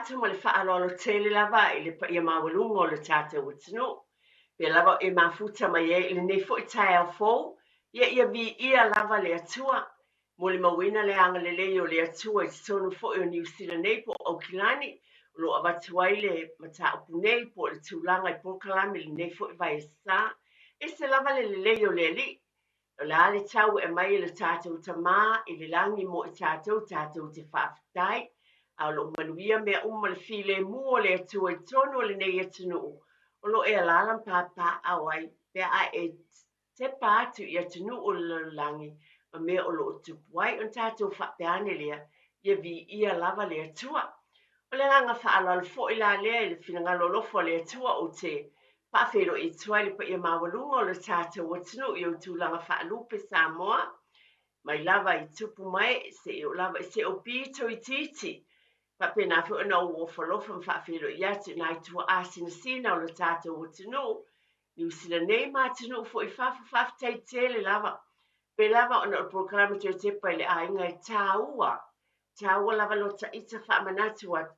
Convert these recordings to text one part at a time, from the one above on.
atu ma le faaaloalo tele lava i le paia maualuga o le tatou atunuu. Pea lava e mafuta mai ai i lenei foi taeao fou, ia ia viia lava le Atua. Molimauina le agalelei o le Atua i totonu foi o Niu Sila nei po o Aukilani, o lo o avatu ai le mataupu nei po o le tulaga i polokalame i lenei foi vaiaso. Ese lava le lelei o le Alii. O le a le tau e aumai e le tatou Tama i le lagi mo i tatou, tatou te faafetai. A o lo o manuia mea uma ma le filemu o le Atua i totonu o lenei atunuu, o lo o e alaala ma papaaao ai pe a e tepa atu i atunuu o le lalolagi ma mea o lo o tupu ai. Ona tatou faapea ane lea, ia viia lava le Atua. O le agaga faaaloalo foi la lea i le finagalo alofa o le Atua ou te faafeiloai atu ai le paia maualuga o le tatou atunuu i ou tulaga faalupe Samoa, mai lava i tupu mae seia oo lava i se pito itiiti. Faapena foi ona ou ofo alofa ma faafeiloai atu i nai tuaa sinasina o le tatou atunuu, Niu Sila nei ma atunuu foi i fafo. Faafetai tele lava. Pei lava ona o le polokalame toe tepa i le aiga e taua, taua lava lo taita faamanatu atu.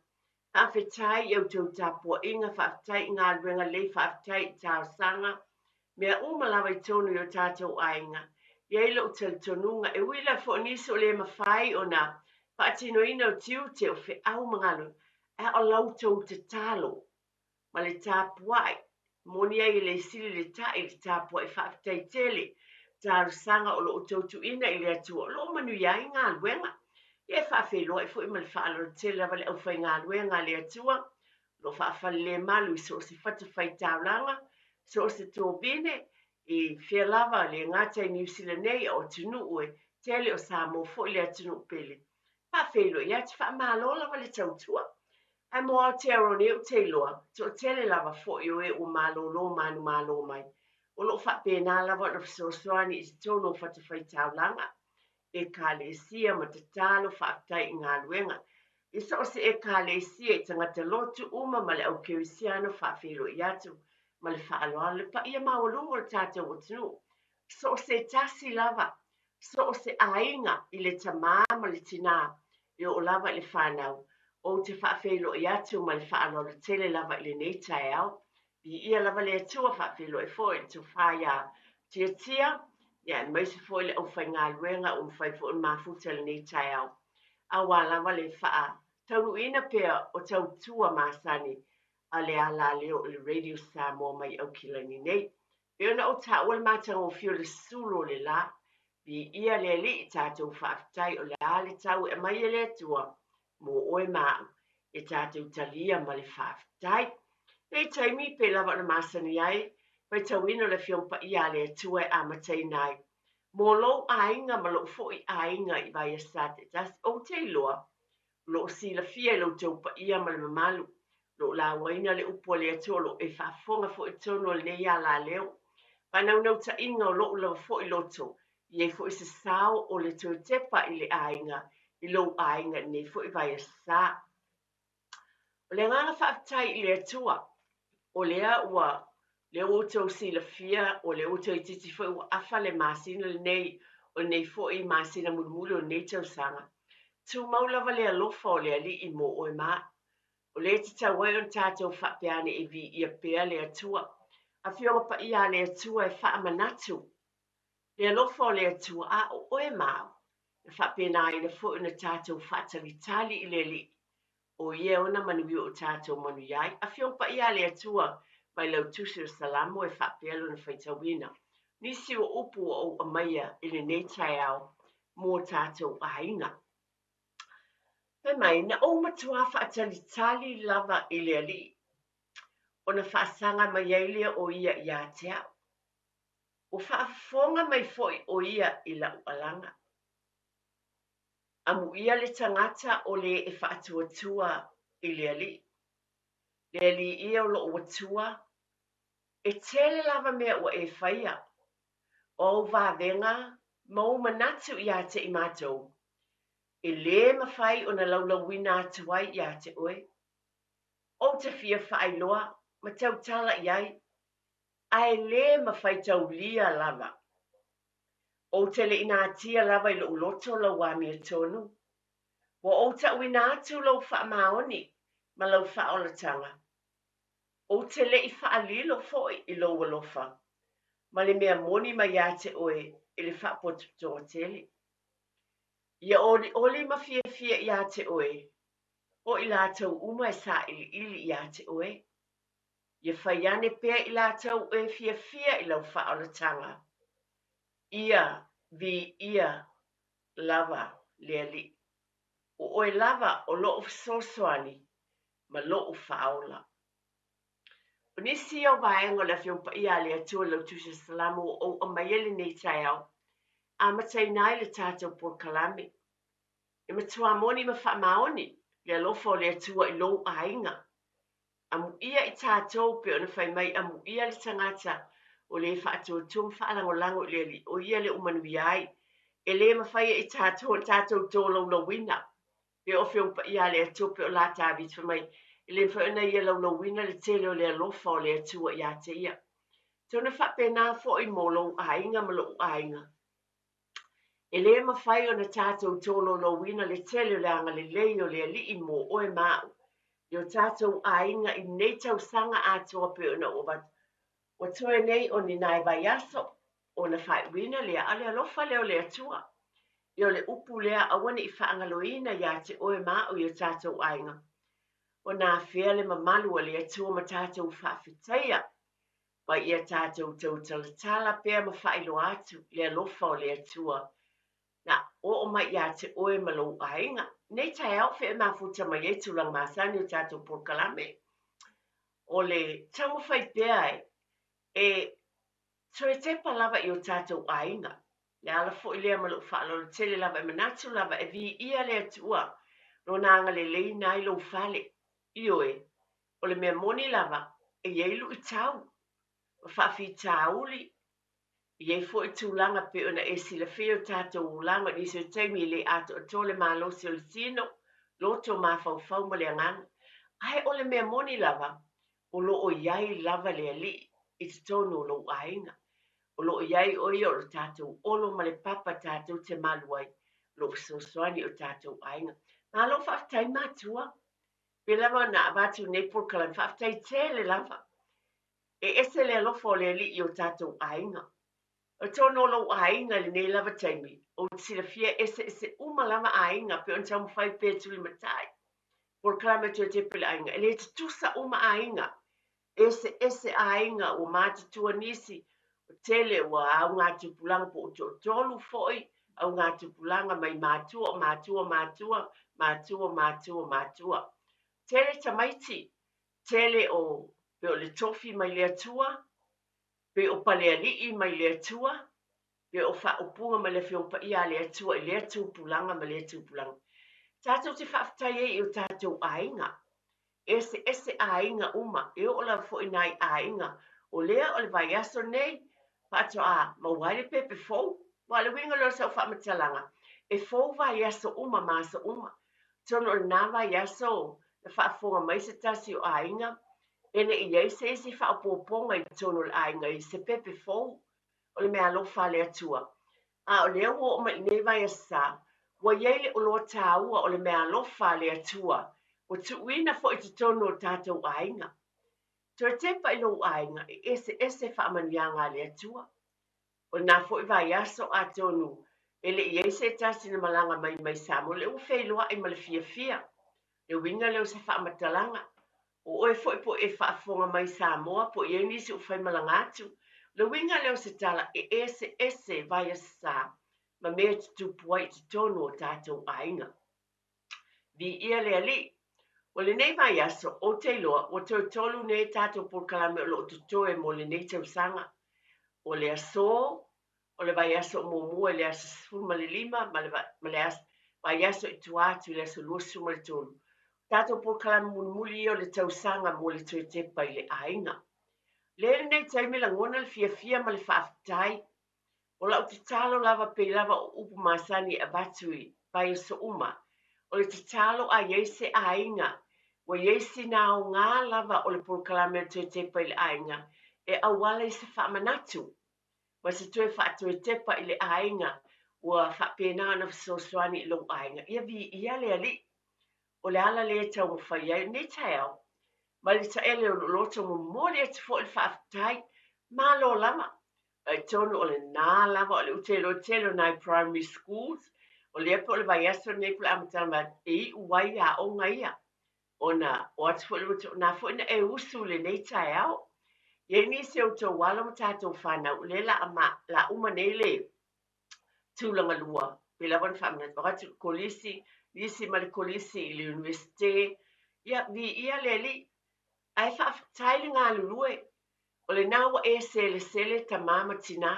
Faafetai i a outou tapuaiga, faafetai i galuega lelei, faafetai i talosaga, mea uma lava i totonu i o tatou aiga. E i ai lou talitonuga, e ui lava foi o nisi o le mafai ona faatinoina o tiute o feau ma galuega, ae o la outou tatalo ma le tapuai, moni ai e le sili le ta'i i le tapuai. Faafetai tele talosaga o lo o outou tuuina i le Atua, o lo o manuia ai galuega. Ia e faafeiloai foi ma le faaaloalo tele lava le aufaigaluega a le Atua, o lo o faafalelemalu i so o se fatafaitaulaga, so o se tovine, i fea lava, le gata i Niu Sila nei, a o atunuu e tele o Samoa foi le atunuu pele. Faafeiloai atu, faamalo lava le tautua. Ae mo Aotearoa nei ou te iloa, toatele lava foi o e ua malolo manumalo mai, o lo o faapena lava ona fesoasoani i totonu o fatafaitaulaga, ekalesia ma tatalo. Faafetai i galuega. I so o se ekalesia i tagata lotu uma ma le au kerisiano, faafeiloai atu ma le faaaloalo le paia maualuga o le tatou atunuu. So o se tasi lava, so o se aiga i le tamā ma le tinā e oo lava i le fanau, ou te faafeiloai atu ma le faaaloalo tele lava i lenei taeao. Viia lava le Atua, faafeiloai foi i le tofa ia Tiatia, ia aemaise foi le aufaigaluega ua mafai foi ona mafuta i lenei taeao, aua lava le faataunuuina pea o tautua masani a le alaleo o le Radio Samoa mai Aukilani nei. E pei ona ou taua le matagofie o le sulu o le la, viia le Alii, tatou faafetai o le a le tau e aumai e le Atua mo oe ma au, e tatou talia ma le faafetai. Nei taimi pei lava ona masani ai, faitauina o le Afioga Paia a le Atua e amataina ai mo lou aiga ma lou foi aiga i vaiaso taitasi. Ou te iloa o lo o silafia i lo outou paia ma le mamalu, o lo o lauaina le upu a le Atua, o lo o e faafofoga foi i totonu o lenei alaleo. Faanaunautaiga o lou lava foi loto, e i ai foi se sao o le toe tepa i le aiga, i lou aiga i lenei foi vaiaso. O le agaga faafetai i le Atua, o lea ua lea ua outou silafia, o lea ua toeitiiti foi ua afa le masina lenei, o lenei foi masina mulimuli o lenei tausaga. Tumau lava le alofa o le Alii mo oe ma au. O lea e tatau ai ona tatou faapea ane e viia pea le Atua. Afioga Paia a le Atua e faamanatu le alofa o le Atua, a o oe ma au, na faapena foi ona tatou faatalitali i le Alii, o ia e ona manuia o tatou manuia ai. Afioga Paia a le Atua mai lau tusi o Salamo e faapea lona faitauina. Nisi o upu ua ou aumaia i lenei taeao mo tatou aiga. Fai mai, na ou matua faatalitali lava i le Alii, ona faasaga mai ai lea o ia ia te au. Ua faafofoga mai foi o ia i lau alaga. Amuia le tagata o le e faatuatua i le Alii. Le Alii ia o lou Atua, e tele lava mea ua e faia. O au vavega ma ou manatu ia te i matou, e lē mafai ona laulauina atu ai ia te oe. Ou te fia faailoa ma tautala i ai, ae lē mafai taulia lava. Ou te le i natia lava i lou loto lau amiotonu. Ua ou tauina atu lou faamaoni ma lau faaolataga. Ou te le i faalilo foi i lou alofa ma le mea moni mai ia te oe i le faapotopotoga tele. Ia olioli ma fiafia ia te oe, o i latou uma e sailiili ia te oe. Ia fai ane pea i latou e fiafia i lau faaolataga. Ia viia lava le Alii. O oe lava o lou fesoasoani ma lou faaola. O nisi ia o vaega o le Afioga Paia a le Atua i lau Tusi o Salamo ua ou aumaia i lenei taeao, amataina ai le tatou polokalame. E matua moni ma faamaoni le alofa o le Atua i lou aiga. Amuia i tatou pei ona fai mai amuia le tagata o le faatuatua ma faalagolago i le Alii, o ia lea ua manuia ai. E le mafai e i tatou ona tatou tolaulauina Pei o Afioga Paia a le Atua, pei o la Tavita fai mai, e le mafai ona ia laulauina le tele o le alofa o le Atua ia te ia. Atonu e faapena foi mo lou aiga ma lou aiga. E le mafai ona tatou tolaulauina le tele o le agalelei o le Alii mo oe ma au i o tatou aiga i lenei tausaga atoa pei ona ou avatu. Ua toe nei o ni nai vaiaso ona faaiuina lea, a o le alofa lea o le Atua. Ia o le upu lea aua ne i faagaloina ia te oe ma au i o tatou aiga, ona afea le mamalu a le Atua ma tatou faafetaia, ma ia tatou tautalatala pea ma faailoa atu le alofa o le Atua na oo mai ia te oe ma lou aiga. Nei taeao fea e mafuta mai ai tulaga masani o tatou polokalame. O le taumafai pea e toe tepa lava i o tatou aiga. Le ala foi lea ma lou faaaloalo tele lava e manatu lava e viia le Atua Lona agalelei na ai lou fale. Ioe, o le mea moni lava, e i ai luitau ma faafitauli, e i ai foi tulaga pei ona e silafia i o tatou olaga i nisi o taimi e le atoatoa le malosi o le tino, loto, mafaufau ma le agaga. Ae o le mea moni lava, o lo o i ai lava le Alii i totonu o lou aiga. O lo o i ai ʻo ia o le tatou olo ma le papa tatou te malu ai, o lo o fesoasoani i o tatou aiga. Malo faafetai matua. Pei lava ona avatu lenei polokalame, faafetai tele lava. E ese le alofa o le Alii i o tatou aiga. O totonu o lou aiga i lenei lava taimi, ou te silafia e eseese uma lava aiga, pei ona taumafai pea e tulimatai. Polokalame toe tepa i le aiga, e le tutusa uma aiga. Eseese aiga, ua matutua nisi, ua tele ua augatupulaga po ua toatolu foi augatupulaga mai matua o matua matua, matua matua matua. Tele tamaiti, tele o pei o le tofi mai le Atua, pei o palealii mai le Atua, pei o faaupuga mai le Afioga Paia a le Atua i lea tupulaga ma lea tupulaga. Tatou te faafetai ai i o tatou aiga. Eseese aiga uma, e oo lava foi i nai aiga o lea o le vaiaso nei faatoa maua ai le pepe fou. Aua o le uiga lea o sau faamatalaga, e fou vaiaso uma ma aso uma. Atonu o lena vaiaso na faafofoga mai se tasi o aiga e le i i ai se isi faaopoopoga i totonu o le aiga i se pepe fou o le meaalofa a le Atua. A o lea ua oo mai i lenei vaiaso sa, ua i ai le oloa taua o le meaalofa a le Atua ua tuuina foi i totonu o tatou aiga. Toe tepa i lou aiga e eseese faamanuiaga a le Atua. O lena foi vaiaso atonu e le i i ai se tasi na malaga mai mai Samoa, lea ua feiloai ma le fiafia. Le uiga lea o se faamatalaga. O oe foi po o e faafofoga mai Samoa po o i ai nisi ua faimalaga atu. O le uiga lea o se tala e eseese vaiaso sa ma mea e tutupu ai i totonu o tatou aiga. Viia le Alii. O lenei vaiaso, ou te iloa ua toe tolu nei tatou polokalame o lo o totoe mo lenei tausaga. O le asō, o le vaiaso muamua i le aso 15 ma le vaiaso i tua atu i le aso 23. O tatou polokalame mulimuli ia o le tausaga mo le toe tepa i le aiga. Lea i lenei taimi lagona le fiafia ma le faafetai. O lau tatalo lava pei lava o upu masani e avatu i vaiaso uma, o le tatalo a i ai se aiga ua i ai sina aoga lava o le polokalame o le toe tepa i le aiga e auala i se faamanatu ma se toe faatoetepa i le aiga ua faapena ona fesoasoani i lou aiga, ia viia le Alii. O le ala lea e taumafai ai lenei taeao ma le taele o lou loto momoli atu foi le faafetai. Malo lava. Atonu o lena lava o le ou te iloa tele o nai primary schools o lea po o le vaiaso lenei po o le amataga mai e iu ai aoga ia ona o atu foi le na foi na e usu i lenei taeao. E i ai nisi o outou alo ma tatou fanau o lea la uma nei le tulaga lua, pei lava ona faamanatu atu le kolisi, nisi ma le kolisi i le Iunivesite, ia viia le Alii. Ae faafetai le galulue, o lena ua e selesele tama ma tinā.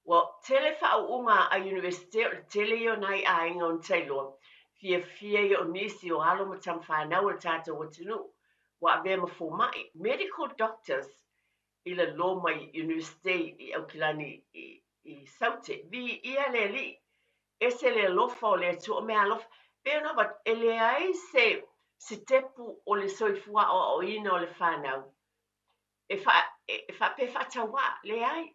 Ua tele faauuga a Iunivesite o le tele ia o nai aiga o Ntailoa, fiafia ia o nisi o alo ma tama fanau o le tatou atunuu ua avea ma fomai, medical doctors, i lalo mai Iunivesite i Aukilani i Saute. Viia le Alii, ese le alofa o le Atua, o meaalofa. Pei ona avatu, e leai se sitepu o le soifua aoaoina o le fanau e faapea faatauvaa, leai.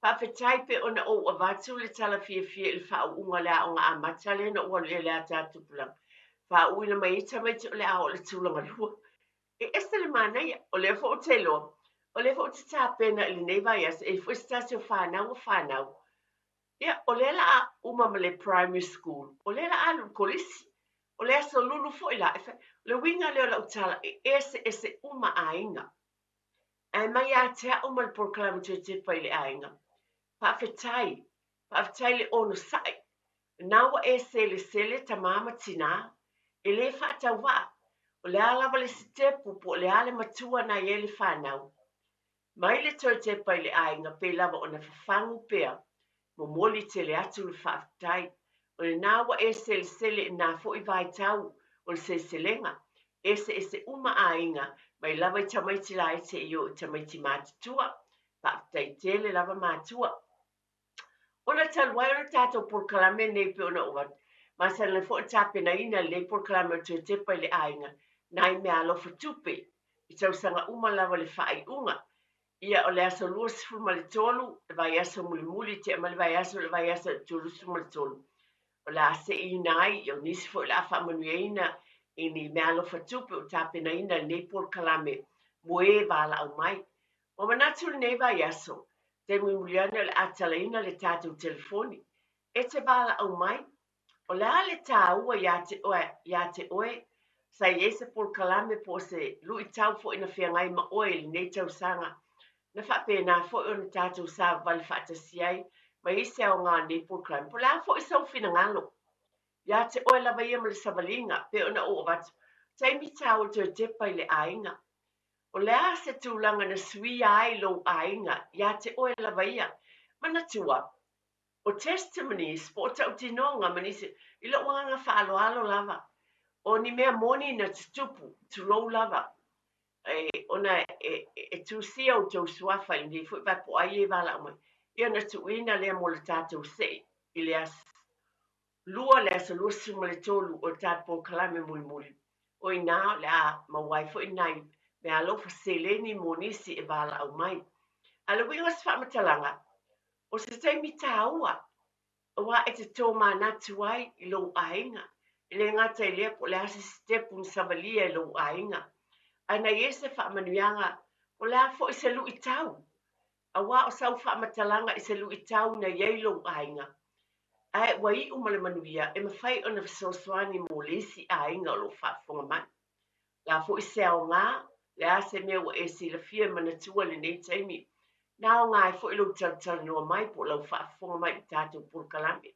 Faafetai pei ona ou avatu le tala fiafia i le faauuga o le aoga amata lea na ou alu i ai i le ata tupulaga. Faauuina mai ai tamaiti o le a oo i le tulaga lua. E ese le manaia, o lea foi ou te iloa, o lea foi ou te tapena i lenei vaiaso, e i ai foi se tasi o fanau ua fanau. Ia, o lea la a uma ma le primary school, o lea la a alu i le kolisi. O le aso lulu foi la, e fai, o le uiga lea o lau tala, e eseese uma aiga. Ae mai ia te au ma le polokalame toe tepa i le aiga, faafetai, faafetai le onosai. Na ua e selesele tama ma tinā, e le faatauvaa. O le a lava le sitepu po o le a le matua na i ai le fanau. Mai le toe tepa i le aiga pei lava ona fafagu pea, momoli tele atu le faafetai. O lena ua e selesele i lena foi vaitau o le seleselega. Eseese uma aiga, mai lava i tamaiti laiti seia oo i tamaiti matutua. Faafetai tele lava matua. Ona talu ai o le tatou polokalame lenei pei ona ou avatu, masani ai foi ona tapenaina lenei polokalame o le toe tepa i le aiga nai meaalofa tupe i tausaga uma lava le faaiuga. Ia o le aso 23, le vaiaso mulimuli, tea mai le vaiaso, le vaiaso o le 33, o le a seiina ai, ia o nisi foi o le a faamanuiaina i ni meaalofa tupe o tapenaina lenei polokalame mo e valaau mai. Ua manatu lenei vaiaso, taimi mulimuli ane o le a talaina le tatou telefoni. E te valaau mai, o le a le taua ia te oe, ia te oe, sa i ai se polokalame po o se luitau foi na feagai ma oe i lenei tausaga, na faapena foi ona tatou savavali faatasi ai ma i ai se aoga o lenei polokalame. Po o le a foi sou finagalo, ia te oe lava ia ma le savaliga, pei ona ou avatu, taimi taua toe tepa i le aiga. O le a se tulaga na suia ai lou aiga ia te oe lava ia? Manatua, o testimonies po o tautinoga ma nisi, i lou agaga faaaloalo lava, o ni mea moni na tutupu, tulou lava, e, ona e, e tusia outou suafa i lenei foi vae po o ai e valaau mai, ia ona tuuina lea mo le tatou sei i le aso lua, le aso 23 o le tatou polokalame mulimuli. O i ina o le a maua ai foi nai meaalofa seleni mo nisi e valaau mai. A o le uiga o se faamatalaga, o se taimi taua aua e te tomanatu ai i lou aiga. E le gata i lea po o le a se sitepu na savalia e lou aiga, ae na i ai se faamanuiaga, po o le a foi se luitau, aua o sau faamatalaga i se luitau na i ai lou aiga, ae ua iu ma le manuia e mafai ona fesoasoani mo le isi aiga o lo o faafofoga mai. O le a foi se aoga, le a se mea ua e silafia e manatua i lenei taimi, na aoga ai foi lou talatalanoa mai po o lau faafofoga mai i le tatou polokalame.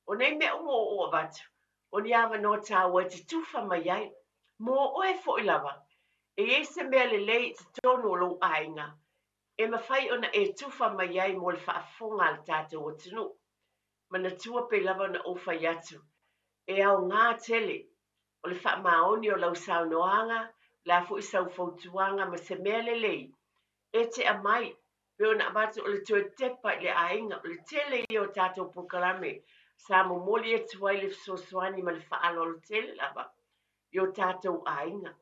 O nei mea uma ua ou avatu, o ni avanoa taua e te tufa mai ai. Mo oe foi lava, e i ai se mea lelei i totonu o lou aiga e mafai ona e tufa mai ai mo le faafofoga a le tatou atunuu. Manatua pei lava ona ou fai atu, e aoga tele o le faamaoni o lau saunoaga, o le a foi sau fautuaga ma se mea lelei e te aumai, pei ona avatu o le toe tepa i le aiga. O le tele ia o tatou polokalame sa momoli atu ai le fesoasoani ma le faaaloalo tele lava i o tatou aiga.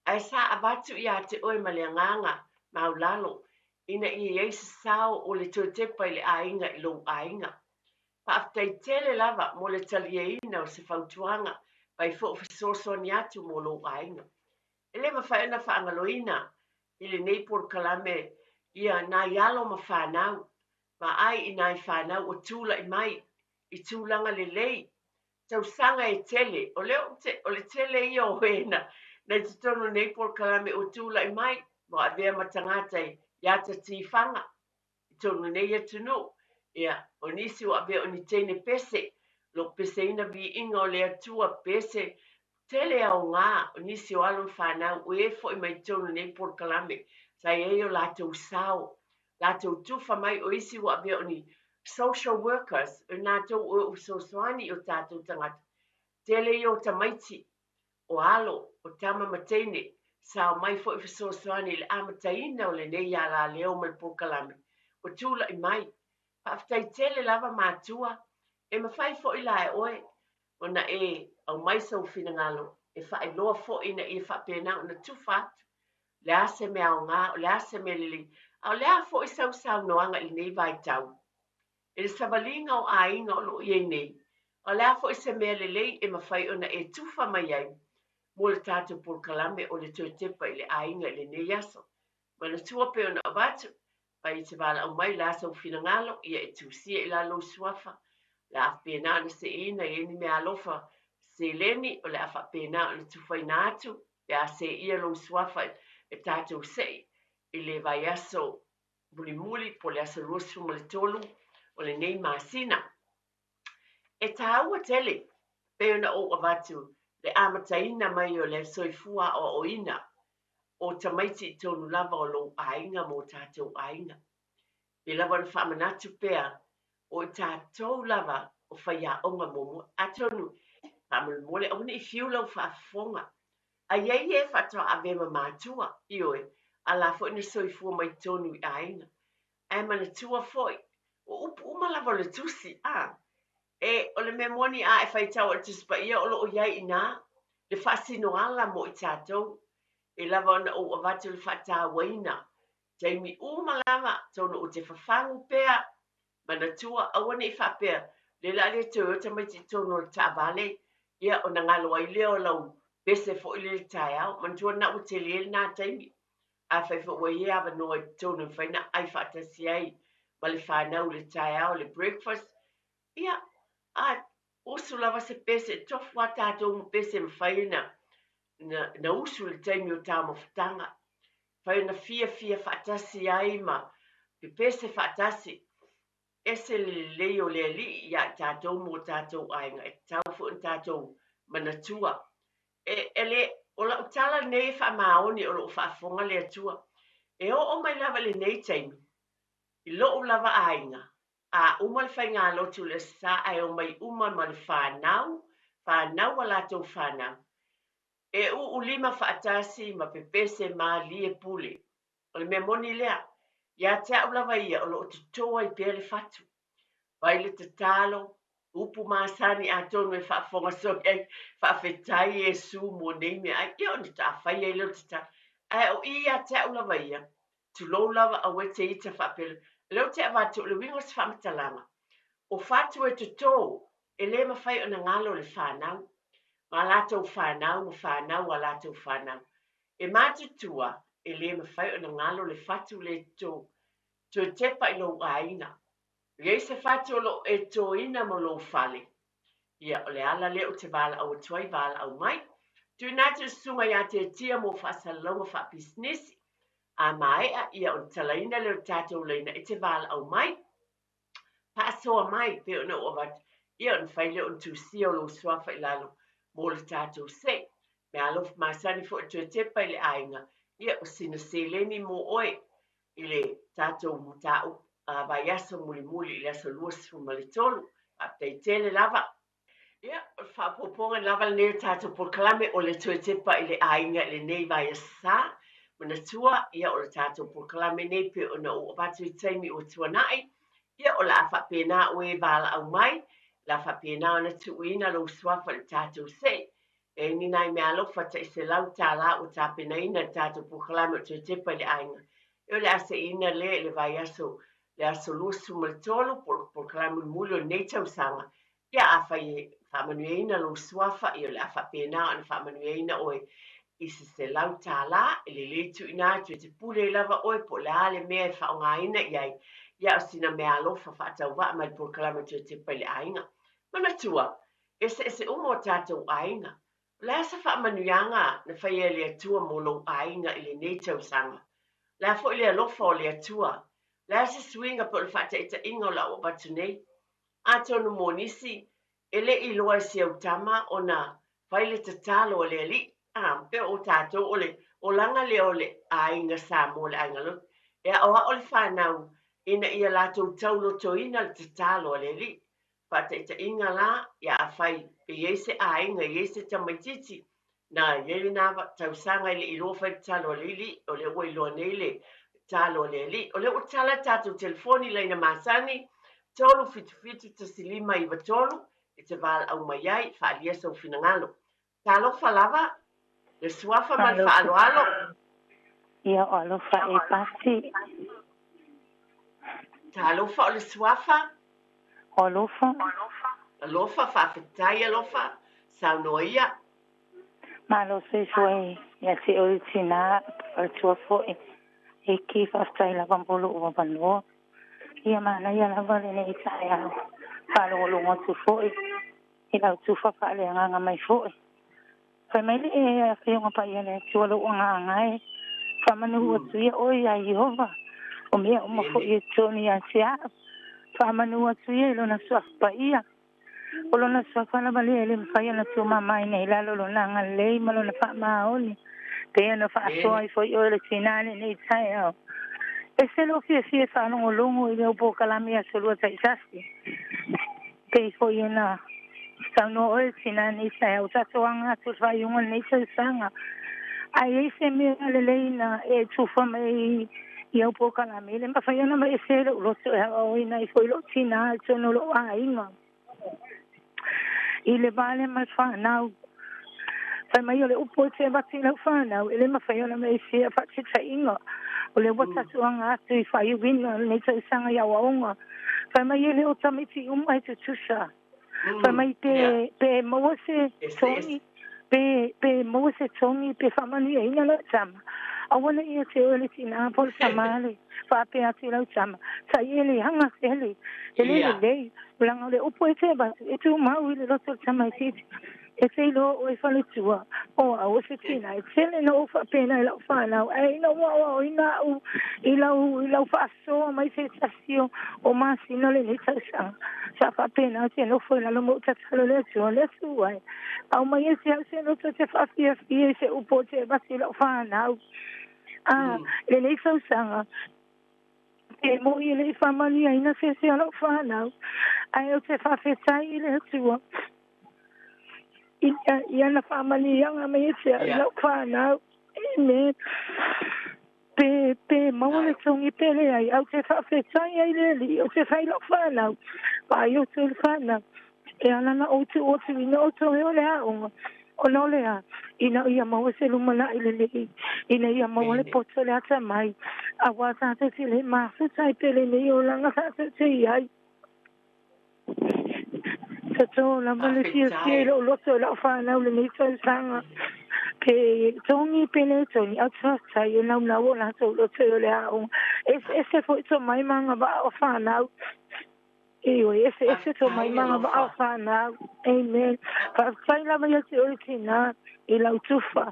Ae sa avatu ia te oe ma le agaga maulalo ina ia i ai se sao o le toe tepa i le aiga i lou aiga. Faafetai tele lava mo le taliaina o se fautuaga Fai foi o fesoasoani atu mo lou aiga. E le mafai ona faagaloina i lenei polokalame ia nai alo ma fanau. Vaai i nai fanau ua tulai mai i tulaga lelei, tausaga e tele. O lea ou te, o le tele ia o e na, na i totonu o lenei polokalame ua tulai mai, ua avea ma tagata i ata tifaga i totonu o lenei atunuu. Ia, o nisi ua avea o ni teine pese, o lo o peseina viiga o le Atua, pese tele aoga o nisi o alo ma fanau o e foi mai totonu o lenei polokalame, sa i ai o latou sao, latou tufa mai, o isi ua avea o ni social workers, o i latou o e ua fesoasoani i o tatou tagata. Tele ia o tamaiti, o alo, o tama ma teine, sao mai foi fesoasoani i le amataina o lenei alaleo ma le polokalame ua tulai mai. Faafetai tele lava matua, e mafai foi la e oe ona e aumai sou finagalo e faailoa foi ina ia faapena ona tufa atu le a se mea aoga, o le a se mea lelei, a o le a foi sau saunoaga i lenei vaitau i le savaliga o aiga o lo o i ai nei, a o le a foi se mea lelei e mafai ona e tufa mai ai mo le tatou polokalame o le toe tepa i le aiga i lenei aso. Manatua pei ona avatu, fai e te valaau mai o le a sou finagalo, ia e tusia i lalo lou suafa, o le a faapena ona seeina i ai ni meaalofa seleni, o le a faapena ona tufaina atu pe a seia lou suafa e tatou sei i le vaiaso mulimuli po o le aso 23 o lenei masina. E taua tele pei ona ou avatu le amataina mai o le soifua aoaoina o tamaiti i totonu lava o lou aiga ma o tatou aiga. Pei lava ona faamanatu pea o i tatou lava o faiaoga muamua. Atonu, faamolemole aua ne i fiu lau faafofoga. A i ai e faatoa avea ma matua, ioe, a la foi na soifua mai totonu i aiga. Ae manatua foi, o upu uma lava o le Tusi, a. E, o le mea moni a e faitau i le Tusi Paia o lo o i ai i ina le faasinoala mo i tatou. E lava ona ou avatu le faatauaina taimi uma lava, atonu ou te fafagu pea, manatua, aua ne i faapea, lea o le a le toe o tamaiti i totonu o le taavale, ia ona galo ai lea o lau pese foi lea i le taeao. Manatua lena ua tele lena taimi. Afai foi ua i ai avanoa i totonu e mafai ona ai faatasi ai ma le fanau i le taeao le breakfast, ia, a usu lava se pese, e tofu lava tatou ma pese e mafai ona na usu i le taimi o taumafataga, mafai ona fiafia faatasi ai ma pepese faatasi. Ese le lelei o le Alii ia i tatou ma o tatou aiga, e tatau foi ona tatou manatua. E, e le, o lau tala lenei e faamaoni o lo o faafofoga le Atua. E oo mai lava i lenei taimi, i lou lava aiga, a uma le faigalotu i le Aso Sa ae omai uma ma le fanau, fanau a latou fanau, e uu lima faatasi ma pepese malie pule. O le mea moni lea, ia te au lava ia o lo o toto ai pea le fatu. Fai le tatalo, upu masani atonu e faafofoga soi ai, faafetai Iesu mo nei meaai, ia ona taafai ai lea o le tatalo. Ae o i ia te au lava ia, tulou lava aua e te ita faapea, o lea ou te avatu o le uiga o se faamatalaga, o fatu e toto, e le mafai ona galo le fanau, ma a latou fanau ma fanau a latou fanau. E matutua, e le mafai ona galo le fatu lea e toto. Toe tepa i lou aiga. E i ai se fatu o lo o e totoina mo lou fale. Ia, o le ala lea ou te valaau atu ai, valaau mai. Tuuina atu i le Susuga ia Tiatia mo faasalalauga faapisinisi. A maea, ia ona talaina lea o le tatou laina e te valaau mai. Faasoa mai, pei ona ou avatu, ia ona fai lea o le tusia o lou suafa i lalo mo le tatou sei. Meaalofa masani foi e toe tepa i le aiga, ia o sina seleni mo oe i le tatou mataupu vaiaso mulimuli i le aso 23. Faafetai tele lava. Ia, o le faaopoopoga lava lenei o le tatou polokalame o le toe tepa i le aiga i lenei vaiaso sa. Manatua, ia o le tatou polokalame nei pei ona ou avatu i taimi ua tuanai, ia o le a faapena oe e valaau mai, o le a faapena ona tuuina lou suafa i le tatou sei. E i ai ni nai meaalofa tai $100 ua tapenaina i le tatou polokalame o le toe tepa i le aiga, ia o le a seiina lea i le vaiaso le aso 23 po o le polokalame mulimuli o lenei tausaga. Ia, afai e Faamanuiaina lou suafa, ia o le a faapena ona faamanuiaina oe i se $100, e lelei tuuina atu e te pule ai lava oe po o le a le mea e faaaogaina i ai, ia o sina meaalofa faatauvaa mai le polokalame Toe Tepa i le Aiga. Manatua, eseese uma o tatou aiga. O le a se faamanuiaga na faia e le Atua mo lou aiga i lenei tausaga? O le a foi le alofa o le Atua? O le a se suiga po o le faataitaiga o lau avatu nei? Atonu mo nisi, e le i iloa e si au tama ona fai le tatalo a le Alii. A, pe o tatou o le olaga lea o le aiga Samoa, le aiga lotu, e aoao le fanau ina ia latou taulotoina le tatalo a le Alii. Faataitaiga la, ia afai pe i ai se aiga, i ai se tamaitiiti, na i ai lena tausaga e le i iloa fai le tatalo a le Alii, o lea ua iloa nei le tatalo a le Alii. O lea ua tala le tatou telefoni laina masani, 377 1593, e te valaau mai ai, faaalia sou finagalo. Talofa lava, le suafa ma le faaaloalo. Ia o alofa e pasi. Talofa o le suafa. O alofa. Alofa, faafetai alofa, saunoa ia. Malo soifua ia te oe tinā, faletua foi. E ki faafetai lava mo lou avanoa. Ia manaia lava lenei taeao. Faalogologo atu foi i lau tufa faaleagaga mai foi. Fai mai le Afioga Paia a le Atua lou agaga e, faamanu atu ia oe iā Ieova, o mea uma foi e tonu ia te au. Faamanu atu ia i lona suafa paia. O lona suafa lava lea e le mafai ona tuumamaina i lalo o lona agalelei ma lona faamaoni, pei ona faasoa ai foi oe le tinā lenei taeao. Ese lou fiafia e faalogologo i leu polokalame i aso lua taitasi. Pei foi ona saunoa oe le tinā lenei taeao, ua tatou aga atu i le faaiuga o lenei tausaga. A i ai se mea lelei na e tufa mai i au polokalame, e le mafai ona aveesea i lou loto e aoaoina ai foi lou tinā i totonu o lou aiga. I le va lea ma le fanau, fai mai o le upu e te avatu i lau fanau, e le mafai ona aveesea faataitaiga. O lea ua tatou aga atu i faaiuina o lenei tausaga i aoaoga. Fai mai e le o tamaiti uma e tutusa. Fai mai pe, pe maua se togi, pe, pe maua se togi, pe faamanuiaina lau tama. Aua ne i ia te oe le tinā po o le tama le faapea atu i lau tama, tai e leaga tele, e le lelei, leaga o le upu e te avatu, e tumau i le loto o le tamaitiiti. E te iloa oe faletua, o au o se tina, e tele na ou faapena i lau fanau, ae ina ua aoaoina au i lau, i lau faasoa mai se tasi o, o masina o lenei tausaga, sa faapena ou te nofo i lalo ma ou tatalo i le Atua, le Atua e, aumai e te au se loto e te faafiafia i se upu ou te avatu i lau fanau. A, lenei tausaga, E moni e le i faamanuiaina se isi o lau fanau, ae ou te faafetai i le Atua i, i ana faamanuiaga mai ia te au i lau fanau. Amen. Pe, pe maua le togi pe leai, ae ou te faafetai ai i le Alii, ou te fai i lau fanau, vaai outou i le fanau, E ala ona ou tuu atu ina outou e o le aoga, ona o le a? Ina ia maua se lumanai lelei, ina ia maua le poto le atamai, auā tātou te le mafuta ai pele nei olaga tātou te i ai. Tatō lava le fiafia i lou loto i lau whānau lenei tausaga. Pe togi, pe le togi, au te faafetai e naunau o latou loto i o le aoga. Eseese foi tomai ma agavaa o whānau. Ioe, eseese tomai ma agavaa o whānau. Amen. Faafetai lava ia te oe tinā i lau tufa.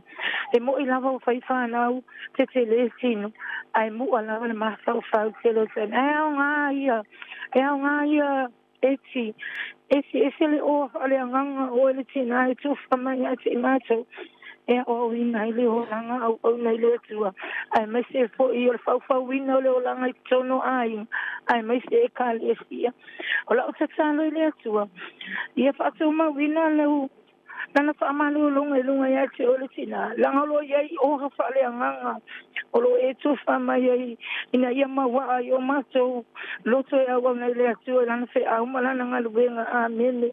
E mo'i lava ua fai whānau te tele tino, ae mu'a lava le mafaufau tele o taimi. Ae aoga ia, e aoga ia Eti, eseese le oa faaleagaga o oe le tinā e tufa mai ia te i mātou e aoaoina ai le olaga auauna i le Atua, aemaise foi o le faufauina o le olaga i totonu o aiga, aemaise Ekalesia. O lau tatalo i le Atua, ia faatumauina lau Lana faamalologa i luga ia te oe le tinā, leaga o lo o i ai oa faaleagaga o lo o e tufa mai ai ina ia mauaa ai o matou loto e auauna i le Atua i Lana feau ma Lana galuega. Amene.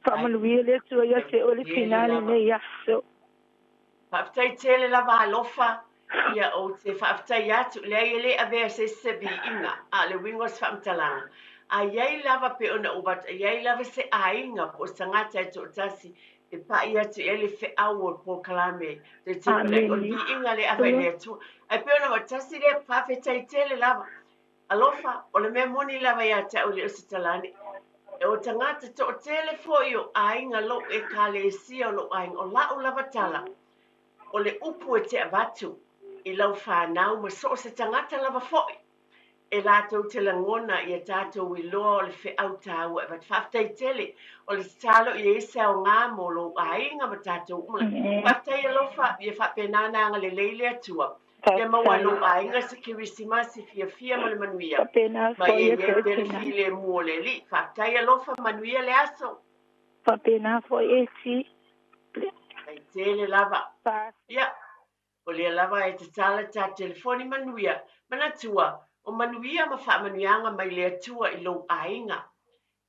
Faamanuia le Atua ia te oe le tinā lenei aso. Faafetai tele lava alofa ia ou te faafetai atu leai e le avea se isi se viiga a o le uiga o se faamatalaga A i ai lava pei ona ou avatu, e i ai lava se aiga po o se tagata e toatasi e pai atu i ai le feau o le polokalame o le viiga lea e ave i le Atua. Ae pei ona avatu, tasi lea faafetai tele lava. Alofa, o le mea moni lava ia te au e le o se talane. O tagata toatele foi o aiga lou ekalesia o lou aiga, o lau lava tala, o le upu e te avatu i lau fanau ma so o se tagata lava foi, e latou te lagona ia tatou iloa o le feau taua e avatu. Faafetai tele, o le tatalo ia i ai se aoga mo lou aiga ma tatou uma. Faafetai alofa, ia faapena ona agalelei le Atua. Ia maua e lou aiga se Kerisimasi fiafia ma le manuia. Ma ia i ai pea le filemu o le Alii. Faafetai alofa, manuia le aso. Faapena foi Esi. Faafetai tele lava. Ia, o lea lava e tatala ta telefoni manuia. Manatua, o manuia ma faamanuiaga mai le Atua i lou aiga.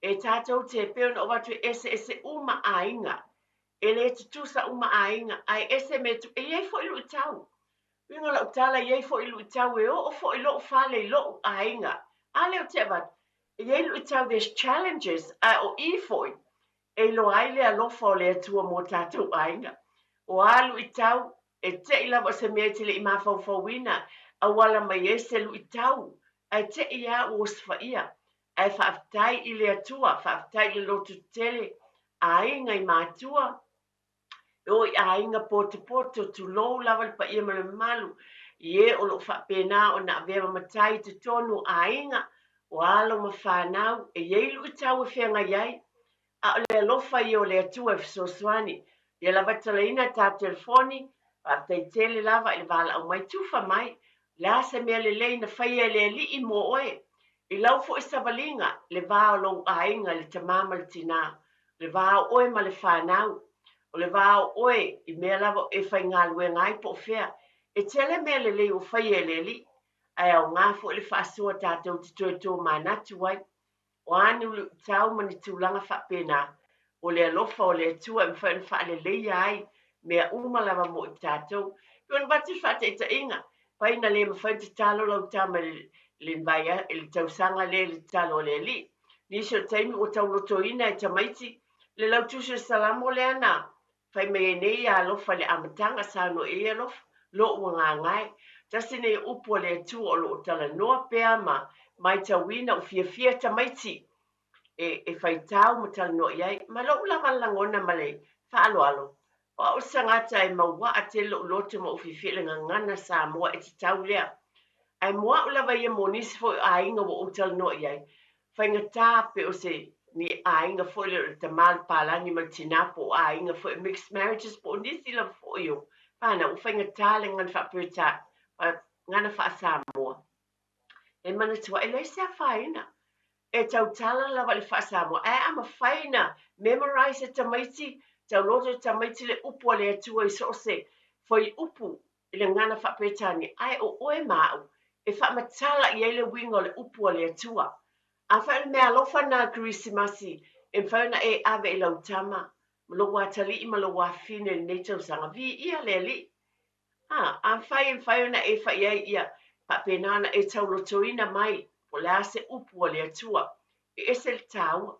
E tatou te pei ona ou avatu e eseese uma aiga. E le tutusa uma aiga, ae ese me tu, e i ai foi luitau. Uiga o lau tala, e i ai foi luitau e oo foi lou fale i lou aiga. A lea ou te avatu, e i ai luitau, there's challenges, ae o i foi, e iloa ai le alofa o le Atua mo tatou aiga. O a luitau, e te i lava o se mea e te le i mafaufauina, auala mai ai se luitau, ae te i lava ua osofai'a. Ae faafetai i le Atua, faafetai i le lototetele, aiga i matua, e oo i aiga potopoto, tulou lava le paia ma le mamalu, i e o lo o faapena ona avea ma matai i totonu o aiga, o alo ma fanau, e i ai luitau e feagai ai, a o le alofa ia o le Atua e fesoasoani. Ia lava talaina ta telefoni, faafetai tele lava i le valaau mai, tufa mai, le a se mea lelei na faia e le Alii mo oe, i lau foi savaliga, le va o lou aiga i le tamā ma le tinā, o le va o oe ma le fanau, o le va o oe i mea lava e faigaluega ai po o fea. E tele mea lelei ua faia e le Alii, ae aoga foi le faasoa tatou te toe tomanatu ai. O a ni luitau ma ni tulaga faapena, o le alofa o le Atua e mafai ona faaleleia ai mea uma lava mo i tatou. E pei ona avatu le faataitaiga, pai na le mafai ona tatalo lau tama i le i le tausaga lea i le tatalo a le Alii. Nisi o taimi ua taulotoina e tamaiti le lautusi o le Salamo lea na fai mai ai nei ia alofa i le amataga, saunoa i ai alofa, lou agaga e. Tasi nei upu a le Atua o lo o talanoa pea ma maitauina ua fiafia tamaiti e, e faitau ma talanoa i ai. Ma lou lava lagona ma le faaaloalo, o au se tagata e mauaa tele lou loto ma ou fiafia i le gagana Samoa e tatau lea. Ae mo au lava ia mo nisi foi o aiga ua ou talanoa i ai, faigata pe o se ni aiga foi lea o le tama le palagi ma le tinā po o aiga foi mixed marriages po o nisi lava foi o fanau ua faigata le gagana faa-Peretania, gagana faa-Samoa. E manatua e leai se afaina e tautala lava i le faa-Samoa ae a mafai na memorize e tamaiti, tauloto e tamaiti le upu a le Atua i so o se fuaiupu i le gagana faa-Peretania, ae o oe ma au e faamatala i ai le uiga o le upu a le Atua. Afai o le meaalofa lena a le Kerisimasi e mafai ona e ave i lau tama ma lou atalii ma lou afafine i lenei tausaga, viia le Alii. A, afai e mafai ona e fai ai ia faapena ona e taulotoina mai po o le a se upu a le Atua, e ese le taua.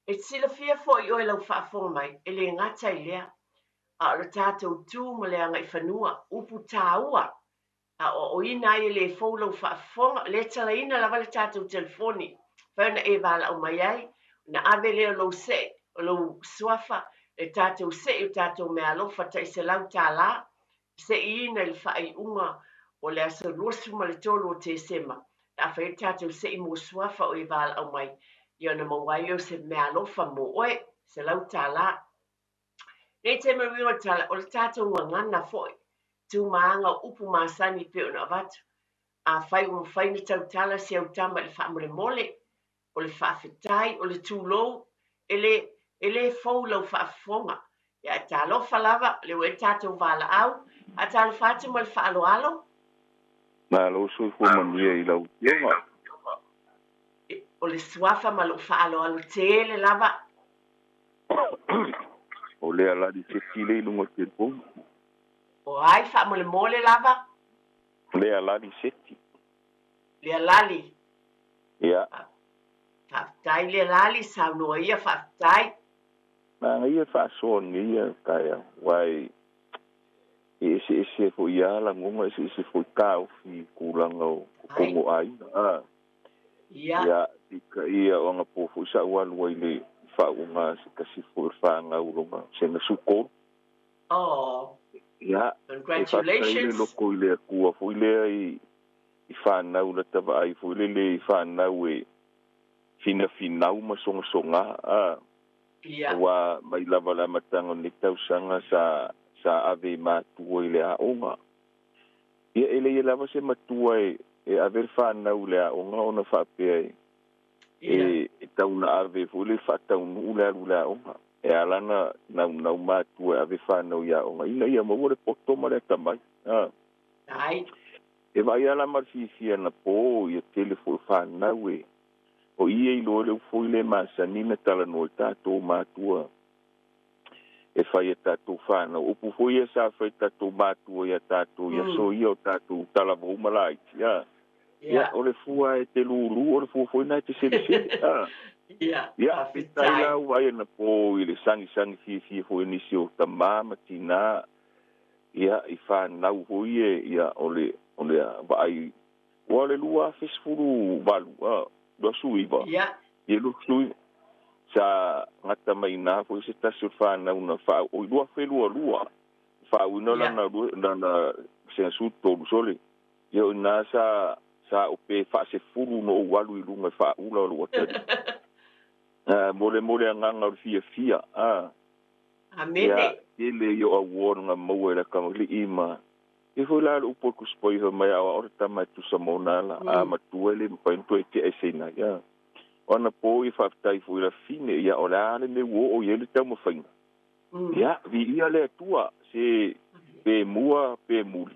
E te silafia foi oe lau faafofoga mai, e le gata i lea, a o le tatou tu ma le agaifanua, upu taua, aoaoina ai e le fou lau faafofoga, o lea e talaina lava le tatou telefoni, mafai ona e valaau mai ai, ona ave lea o lou see, o lou suafa, le tatou see o tatou meaalofa tai $100, seiina i le faaiuga o le aso 23 o Tesema, le a fai ai le tatou sei mo suafa o e valaau mai, ia ona maua ai lea o se meaalofa mo oe, $100. Nei te mea o le tala, o le tatou gagana foi, tumāga o upu masani e pei ona avatu. Afai ua mafai ona tautala si au tama i le faamolemole, o le faafetai, o le tulou, e le, e le fou lau faafofoga. Ia, ae talofa lava, o lea ua i ai le tatou valaau. Faatalofa atu ma le faaaloalo. Malo soifua manuia i lau Afioga. O le suafa ma lou faaaloalo tele lava. O lea lali seti le i luga o le telefoni. O ai faamolemole lava? Lea lali seti. Lea lali. Ia. Faafetai le lali saunoa ia faafetai. Manaia faasoa lenei taeao, aua e eseese foi lava lagona, eseese foi taofi i tulaga o totonu o aiga. A, ia, peitai o anapo foi sa ou alu ai i le faauuga a se tasi foi o le fanau lona sega 13. Oh, Ia, e faafetai le congratulations. loko i le Atua foi lea i fanau lata vaai foi lele i fanau e finafinau ma sogasoga, a, aua mai lava le amataga o lenei tausaga sa sa ave i matua i le aoga. Ia e leai lava se matua e ave le fanau i le aoga ona faapea e e tau na ave foi le faataunuu le alu i le aoga. E ala ona naunau matua e ave fanau i aoga ina ia maua le poto ma le atamai. A. Ai. E vaai lava la ma le fiafia anapo ia tele foi o fanau e o i e iloa le upu foi lea e masani ona talanoa i tatou matua e fai e tatou fanau. O upu foi ia sa fai e tatou matua ia tatou i aso ia o tatou talavou ma laiti. A. Ia, o le fua e te lūlū, o le fua foi lena e te selesele. A. Ia, peitai Faafetai. la ua vaai anapo i le sagisagi fiafia foi o nisi o tamā ma tinā, ia, i fanau foi e, ia, o le, o le vaai, ua o le 2018, a, 29, ia, 29, sa gata mai i ina foi se tasi o fanau na faa, oi, 2022, faauuina lana, lana sega 13, sole, ia, o ina sa, sa ope faasefulu na ou alu i luga e faaula o lou atalii. Mo le mo le agaga o le fiafia, a. Ia, Amene. tele ia o award na maua e le kamali'i ma e foi la le upu a le Tusi Paia fai mai a o le tama e tusa ma ona ala, a matua e le mafai ona toe tea eseina ai, a. O anapo ia faafetai foi i le afine, ia o le a le mea ua oo i ai le taumafaiga. Ia, viia le Atua, se pe mua pe muli.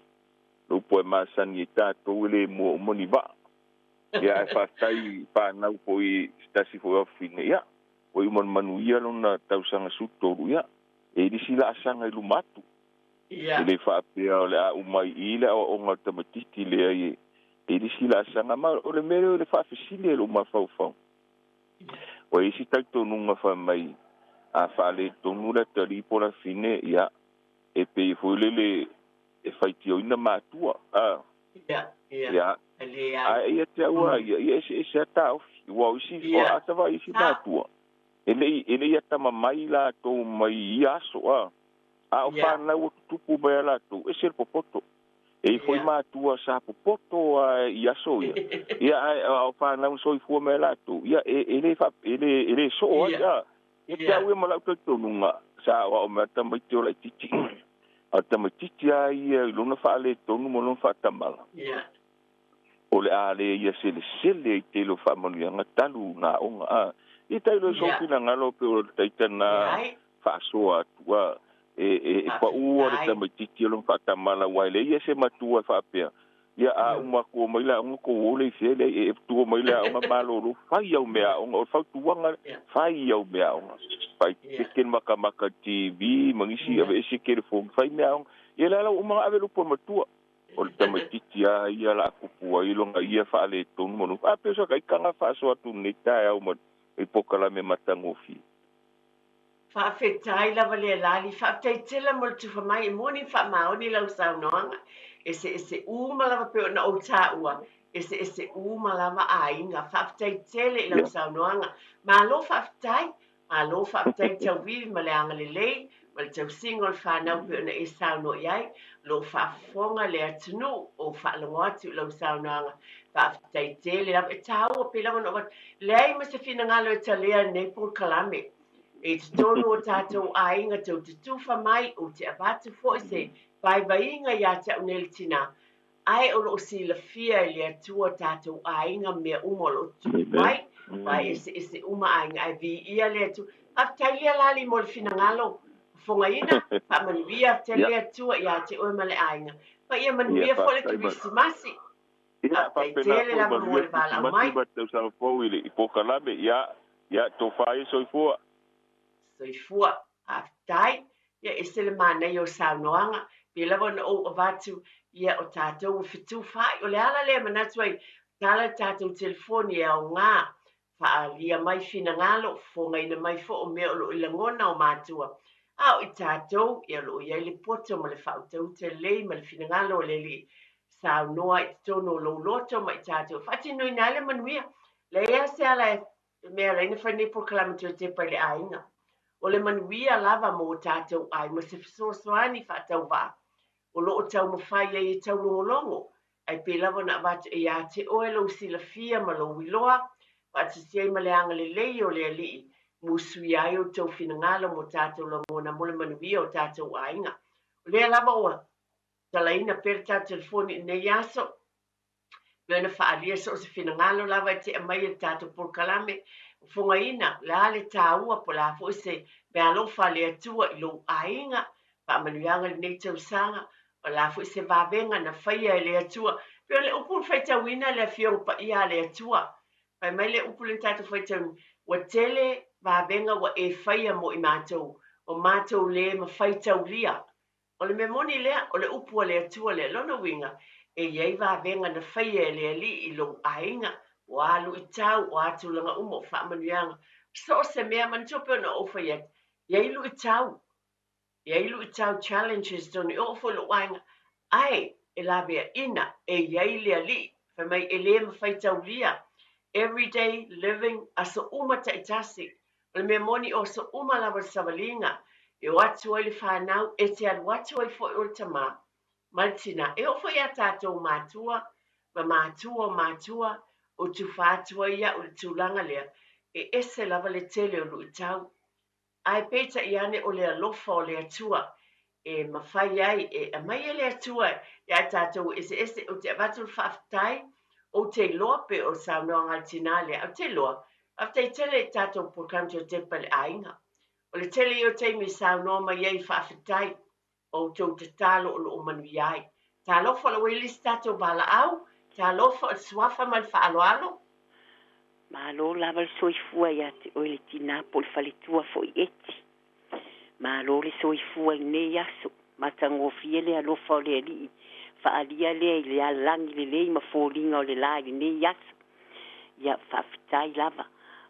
Le upu e masani ai tatou e le mua uma ni vaa. Ia ae faafetai i fanau foi i se tasi foi o afafine, ia, ua iu ma le manuia lona tausaga 13, ia, e i ai le isi laasaga i luma atu. E le faapea o le a uma ai i i le aoaoga o le tamaitiiti, leai, e i ai le isi laasaga. Ma o le mea lea o le faafesili e lou mafaufau. Ua i ai isi talitonuga fai mai, a faaletonu le atalii po o le afine, ia, e pei foi lele e faitioina matua. A, Ia, ia. ia, E leai. ae ia te au lava ia, ia eseese lava taofi. Aua o isi, o a ta vaai i isi matua, e le i atamamai latou mai ia aso, a. A o fanau ua tutupu mai a latou, ese le popoto. E i ai foi matua sa popoto lava i aso ia, ia ae a o fanau na soifua mai a latou, ia e le e le soo ai, a. Ia te au ia ma lau talitonuga, sa aoao mai lava tamaiti o laitiiti, a o le tamaitiiti lava ia i lona faaletonu ma lona faatamala, o le a le ia selesele i tele o faamanuiaga talu na aoga, a. Ia tailo i sou finagalo pe o le taita na Leai. faasoa atu, a, e pau le Faafetai. tamaitiiti o lona faatamala, aua e leai ia se matua e faapea, ia a uma atu omai le aoga tou o lea i fea, leai, e tua mai le aoga malolo, fai au mea aoga, o le fautuaga, fai au mea aoga, fai peke le makamaka TV ma nisi aveese telefoni, fai mea aoga. Ia le ala ua uma ona ave le upu a le matua, o le tamaitiiti lava ia o le a tupu ai lona ia faaletonu ma lona a pei o se taitaga faasoa atu nei taeao ma i polokalame matagofie. Faafetai lava le alali, faafetai tele mo le tufa mai e moni ma faamaoni lau saunoaga. Eseese uma lava pei ona ou taua, eseese uma lava aiga. Faafetai tele i lau saunoaga. Malo faafetai, malo faafetai tauivi ma le agalelei ma le tausiga o le fanau pei ona e saunoa i ai. O lo o faafofoga le atunuu o faalogo atu i lau saunoaga. Faafetai tele lava, e taua pei lava ona ou avatu, leai ma se finagalo e talea i lenei polokalame. E i totonu o tatou aiga tou te tufa mai, ou te avatu foi se vaivaiga ia te au nei le tinā, ae o lo o silafia e le Atua tatou aiga mea uma o lo o tutupu mai, aua e eseese uma aiga, ae viia le Atua. Faafetai lia Lali mo le finagalo fofogaina, faamanuia tele le Atua ia te oe ma le aiga. Ma ia manuia foi le Faafetai ma Kerisimasi. Ia, Faafetai faapena tele foi lava mo manuia le valaau Kerisimasi mai. ma le tausaga fou i le i polokalame. Ia, ia, tofa ia soifua. Soifua. Faafetai. Ia ese le manaia o saunoaga. Pei lava ona ou avatu, ia o tatou ua fetufaai. O le ala lea e manatu ai, tala le tatou telefoni e aoga. Faaalia mai finagalo, fofogaina mai foi o mea o lo o i lagona o matua. A o i tatou, ia o lo o i ai le poto ma le faautaute lelei ma le finagalo o le Alii, saunoa i totonu o lou loto ma i tatou, e faatinoina ai le manuia. Leai lava se ala e mea ala ai ona fai nei polokalame toe tepa i le aiga. O le manuia lava mo tatou aiga ma se fesoasoani faatauvaa o lo o taumafai ai e taulogologo, ae pei lava ona avatu e ia te oe lou silafia ma lou iloa, faatasi ai ma le agalelei o le Alii, musuia ai outou finagalo mo tatou lagona mo le manuia o tatou aiga. O lea lava ua talaina pea le tatou telefoni i lenei aso, pei ona faaalia so o se finagalo lava e tea mai e le tatou polokalame, fofogaina o le a le taua po o le a foi se meaalofa a le Atua i lou aiga, faamanuiaga i lenei tausaga, o le a foi se vavega na faia e le Atua. Pei o le upu na faitauina le Afioga Paia a le Atua. Fai mai le upu lea na tatou faitauina, ua tele vavega ua e faia mo i matou, o matou le mafaitaulia. O le mea moni lea, o le upu a le Atua lea. Lona uiga, e i ai vavega na faia e le Alii i lou aiga, o a luitau, o a tulaga uma, o faamanuiaga. So o se mea, manatua pei ona ou fai atu, e i ai luitau, e i ai luitau challenges tonu i oo foi lou aiga, ae e laveaina, e i ai le Alii. Fai mai e le mafaitaulia. Everyday living, aso uma taitasi. O le mea moni o aso uma lava le savaliga, e o atu ai le whanau, e te alu atu ai foi o le tamā. Ma le tina, e oo foi ia tatou matua, ma matua o matua, o tufa atu ai ia'u i le tulaga lea, e ese lava le tele o luitau. Ae peitai ane o le alofa o le Atua, e mafai ai, e aumai e le Atua ia tatou eseese, ou te avatu le faafetai, ou te iloa pe o le saunoaga a le tinā lea, ou te iloa, faafetai tele i tatou polokalame toe tepa i le aiga. O le tele ia o taimi e saunoa mai ai faafetai, o outou tatalo o lo o manuia ai. Talofa o le ua i le isi tatou valaau, talofa o le suafa ma le faaaloalo. Malo lava le soifua ia te oe le tinā po o le faletua foi eti. Malo le soifua i lenei aso, matagofie le alofa o le Alii, faaalia lea i le alagi lelei ma foliga o le la i lenei aso. Ia faafetai lava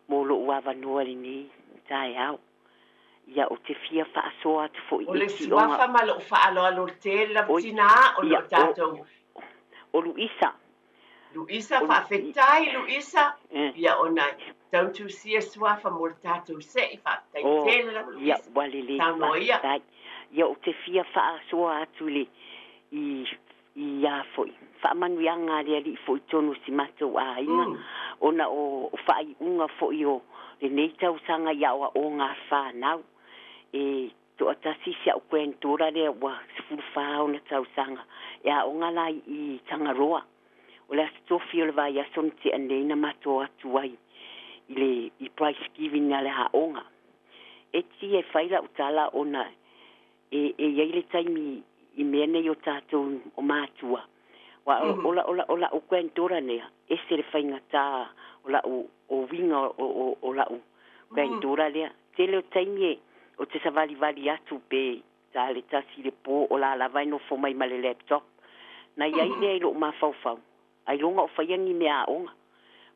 mo lou avanoa lenei taeao. Ia ou te fia faasoa atu foi O le eti ona suafa ma lou faaaloalo tele lava oi tinā ona ia o tatou o Luisa Luisa, o faafetai Luisa, ia ona tautusia suafa mo le tatou se'i, faafetai o tele lava ia Luisa. ua lelei Saunoa ia. faafetai. Ia ou te fia faasoa atu i le i i a foi faamanuiaga a le Alii foi tonu si matou aiga ona o faaiuga foi o lenei tausaga i aoaoga a whanau. E toatasi si au granddaughter lea ua 14 ona tausaga e aoga la i Tangaroa. O le aso tofi o le vaiaso na tea nei na matou atu ai i le i prize giving a le aoga. E ti e fai lau tala ona e i ai le taimi i mea nei o tatou o matua. Wa ola ola ola o granddaughter nea ese le faigata o lau o uiga o lau granddaughter lea. Tele o taimi e o te savalivali atu pe ta le tasi le po o la lava e nofo mai ma le laptop. Na iai lea i lou mafaufau. Ai loga o faia ni mea aoga.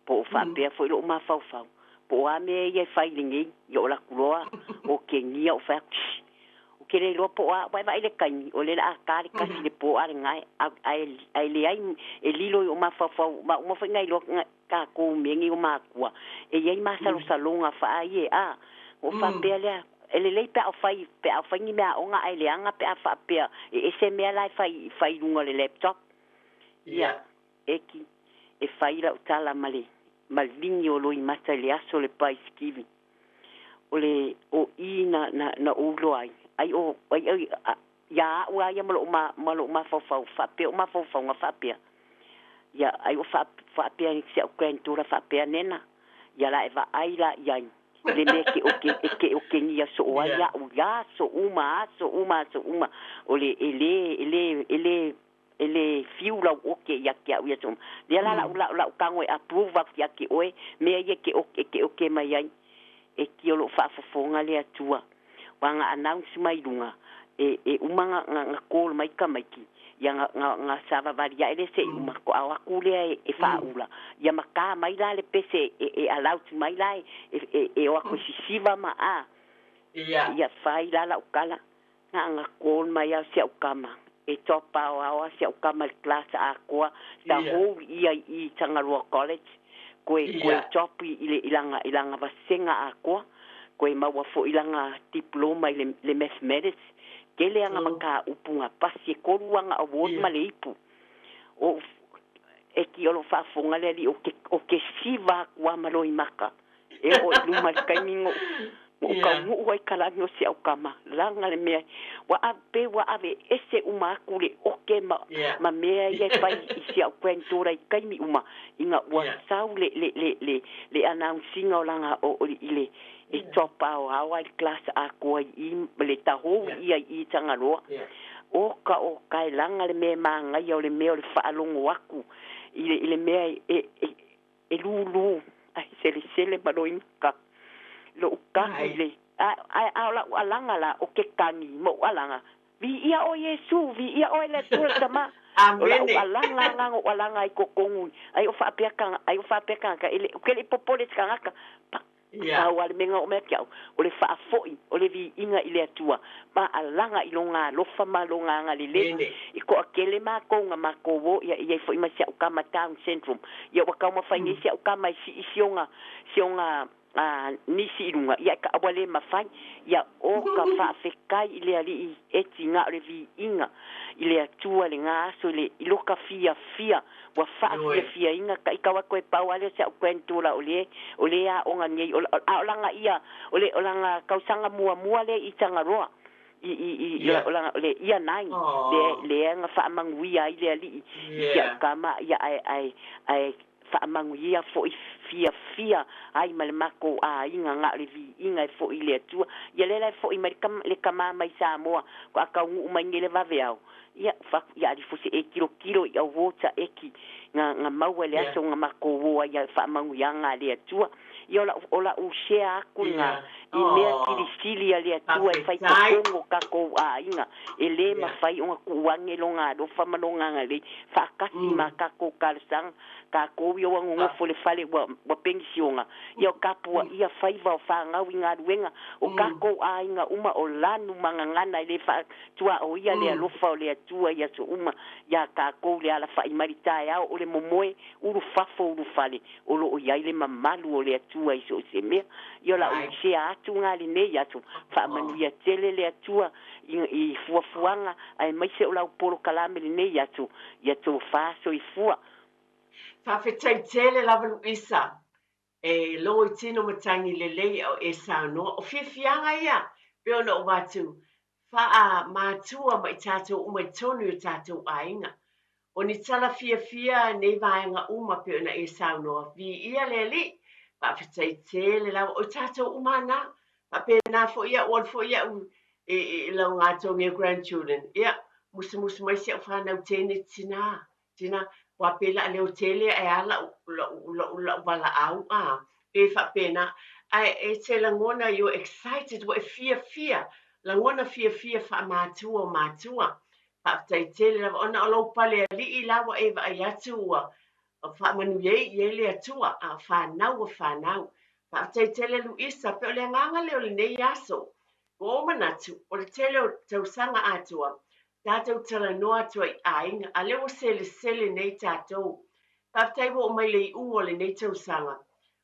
Po o faapea foi lou mafaufau. Po o a mea ia e fai lenei, ia o laku loa, o kegia o fai atu, "Shh." O ke le iloa po o a, vae le kaimi, o le la a ka le kasi le po a le gae, ai leai e lilo i o mafaufau, ma uma foi ngai loa kākou mea nei o makua. E iai masalosaloga faai e a, o faapea lea, e lelei pe a o fai, pe a o fai ni mea aoga ai leaga pe a faapea, e ese mea la e fai, fai i luga o le laptop. Ia, eki, e fai lau tala ma le ligi o loimata i le aso le prize giving. O le o i na na na ou loa ai. Ai o ai ai ia a'u a ia ma lou ma lou mafaufau faapea o mafaufauga faapea. Ia ai o faapea i si au granddaughter faapea nena. Ia la e vaai la iai le mea ke o ke e ke o ke gia soo ai a'u ia aso uma aso uma aso uma. O le e le e le e le e le fiu lau oke ia ke au ia so. Lea la lau lau lau kago e approve atu ia ke oe mea ia ke oke ke oke mai ai. E ki o lou faafofoga le Atua. Ua ga announce mai luga e uma ga call mai tamaiti. Ia ga ga ga savavali aʻe lea seʻi uma ko ao aku lea e faaʻula. Ia makā mai la le pese e e allowed mai la e e e o aku e sisiva ma a. Ia fai la la'u kala na aga call mai ao si a'u kama e top aoao si a'u kama i le class atoa tahou ia i Tagaloa College koe koe top i le i laga i laga vasega atoa koe maua fo'i laga diploma i le le mathematics tele aga mataupu ga pasi e tolu aga award ma le ipu o e ki o lo faafofoga le alii o ke o ke siva atu a ma loimaka e oo i luma i le taimi na ou taunuu ai ka lagi o si au kama, laga le mea ua ave pe ua ave ese uma aku le oke ma ma mea ia e fai i si au granddaughter i taimi uma ina ua sau le le le le le announcing-a o laga o i le e top aoao ai le class atoa i i le tahou ia i i Tagaloa. O ka o ka e laga le mea e magaia o le mea o le faalogo atu i le i le mea e e e lūlū ae selesele ma loimaka loʻu kahu i le a ae a o la'u alaga la o ke kani ma ou alaga Viia ʻoe Iesū, viia ʻoe le Atua le Tama. O la'u alaga aga na ou alaga ai totonu ai o faapea ka ai o faapea kanaka e le ou te le i popole i se kanaka pa Pau a le mea na oo mai ia te a'u, o le faafo'i o le viiga i le Atua, ma alaga i Lona alofa ma Lona agalelei. I toatele matou na matou o, ia e i ai foi ma si a'u tama Down syndrome. Ia ua taumafai nei si a'u tama e sii si ona, si ona nisi i luga, ia e ka ua le mafai. Ia o ka faafetai i le Alii e tiga o le viiga i le Atua le ga aso i le i loka fiafia ua faafiafiaina ka i kau atu e pau a lea o si a'u granddaughter o le o le aoga nei o a o laga ia o le o laga tausaga muamua lea i Tagaloa i i i o laga o le year nine le lea na faamanuia ai le Alii i si a'u tama ia ae ae ae faamanuia fo'i fiafia ai ma le matou aiga na o le viiga e fo'i i le Atua. Ia lea la e fo'i mai le tama mai Samoa ko a taunuu mai nei le vaveao, ia fa ia alifo se e tilotilo i awards a eki na na maua i le aso na matou o ai ia faamanuiaga a le Atua. Ia o la'u o la'u share aku lena i mea silisili a le Atua e fai totonu o tatou aiga e lē mafai ona tuu ane Lona alofa ma Lona agalelei faatasi ma tatou talosaga tatou ia ua nonofo i le fale ua ua penisiona ia o tapuaia faiva o fanau i galuega o tatou aiga uma o lanu ma gagana e lē faatuaoia le alofa o le Atua i aso uma iā tatou le alafa'i mai le taeao o le momoe ulu fafo ulu fale o lo o i ai le mamalu o le Atua i so o se mea. Ia o la'u share atu ga lenei aso, faamanuia tele le Atua i i fuafuaga aemaise o lau polokalame lenei aso, ia tofa soifua. Faafetai tele lava Luisa e logo i tino matagi lelei a o e saunoa. O fiafiaga ia pei ona ou avatu faa matua ma i tatou uma i tonu i o tatou aiga. O ni tala fiafia nei vaega uma pei ona e saunoa. Viia le Alii, faafetai tele lava. O i tatou uma ana, faapena foi au, ua alu foi au i, i lau gatogi o grandchildren. Ia, musumusu mai si au fanau teine tina, tina, ua pe la leo tele ae a la'u, la'u, la'u, la'u valaau, a, pe faapena. Ae e te lagona you're excited, ua e fiafia, lagona fiafia faamatua o matua. Faafetai tele lava ona o lou pale alii la ua e vaai atu ua faamanuia i ai le Atua, a o fanau ua fanau. Faafetai tele Luisa, pe o le agaga lea o lenei aso. Ua ou manatu, o le tele o tausaga atoa, tatou talanoa atu ai i aiga, a lea ua selesele nei tatou. Faafetai ua oo mai le iuga o lenei tausaga.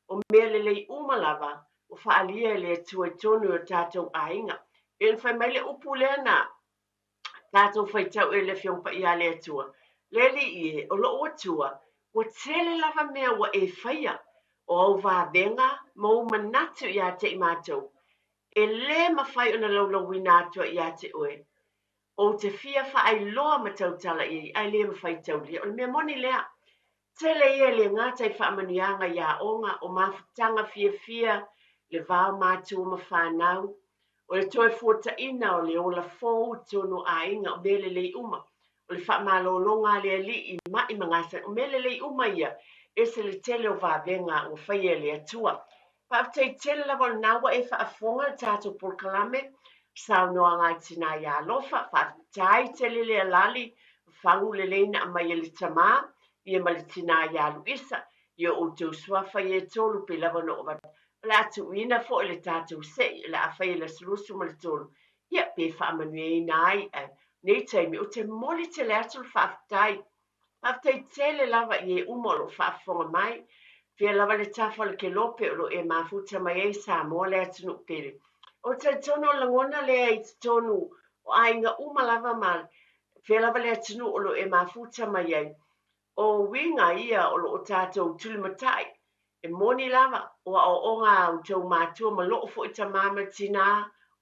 O mea lelei uma lava ua faaalia e le Atua i totonu o tatou aiga. Pei ona fai mai le upu lea na tatou faitau e le Afioga Paia a le Atua, Le Alii e, o lou Atua, ua tele lava mea ua e faia, o au vavega ma ou manatu ia te i matou, e lē mafai ona laulauina atu ai ia te oe. Ou te fia faailoa ma tautala i ai, ae lē mafai taulia. O le mea moni lea. Tele ia e le gata i faamanuiaga i aoga, o mafutaga fiafia, le va o matua ma fanau, o le toe fuataina o le ola fou i totonu o aiga, o mea lelei uma, o le faamalologa a le Alii i ma'i ma gasani, o mea lelei uma ia, ese le tele o vavega ua faia e le Atua. Faafetai tele lava o lena ua e faafofoga le tatou polokalame, saunoaga a Tina ia Alofa, faafetai tele le alali, fagu lelei na aumai e le tamā ia ma le tinā ia Luisa, i o outou suafa ia e tolu pei lava ona ou avatu. O le a tuuina foi le tatou sei, o le a fai e le aso 23, ia pe faamanuiaina ai. Ae nei taimi, ou te momoli tele atu le faafetai. Faafetai tele lava i e uma o lo o faafofoga mai. Fia lava le tafa o le kelope o lo o e mafuta mai ai Samoa le atunuu pele. Ou te talitonu o le lagona lea i totonu o aiga uma lava ma fea lava le atunuu o lo o e mafuta mai ai. O uiga ia o lo o tatou tulimatai. E moni lava, o aoaoga a outou matua ma loo foi tamā ma tinā,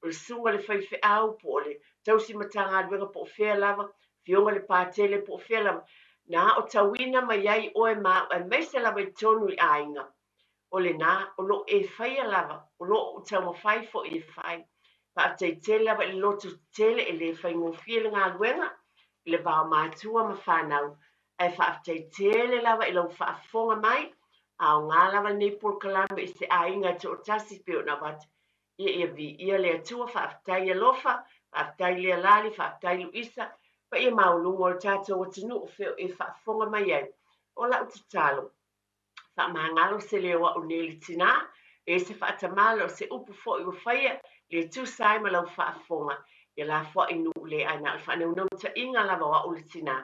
o le susuga i le faifeau, po o le tausi matagaluega po o fea lava, afioga i le patele po o fea lava, na aotauina mai ai oe ma au aemaise lava i totonu i aiga. O lena, o lo o e faia lava, o lo o ou taumafai foi e fai. Faafetai tele lava i le loto tetele e le faigofie le galuega i le va o matua ma fanau, ae faafetai tele lava i lau faafofoga mai. Aoga lava lenei polokalame i se aiga e toatasi pei ona avatu. Ia ia viia le Atua, faafetai alofa, faafetai Lealali, faafetai Luisa, paia maualuga o le tatou atunuu o fea o e faafofoga mai ai. O lau tatalo, faamagalo se leo a'u nei le tinā, e se faatamala o se upu foi ua faia, le tusa ai ma lau faafofoga, ia lafoai nuu le ae na o le faanaunautaiga lava o a'u le tinā,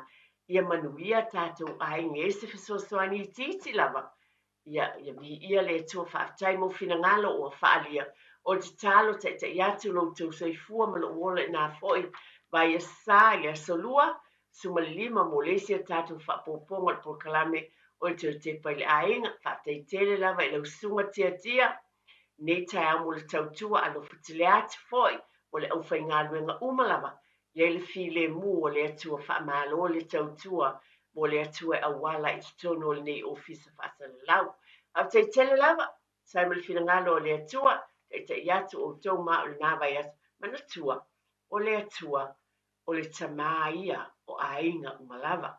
ia manuia tatou aiga e se fesoasoani itiiti lava. Ia, ia viia le Atua, faafetai mo finagalo ua faaalia. O le tatalo, taitai atu lo outou soifua ma lou ola i nā foi vai aso Sa i le aso Lua, 15 mo le isi a tatou faaopoopoga o le polokalame o le Toe Tepa i le Aiga. Faafetai tele lava i lau susuga Tiatia nei taeao mo le tautua alofa tele atu foi mo le aufaigaluega uma lava. I ai le filemu o le Atua, faamalo le tautua mo le Atua e auala i totonu o lenei ofisa faasalalau. Faafetai tele lava, sai ma le finagalo o le Atua, taitai atu outou ma o lena vai aso. Manatua, o le Atua, o le tamā ia o aiga uma lava.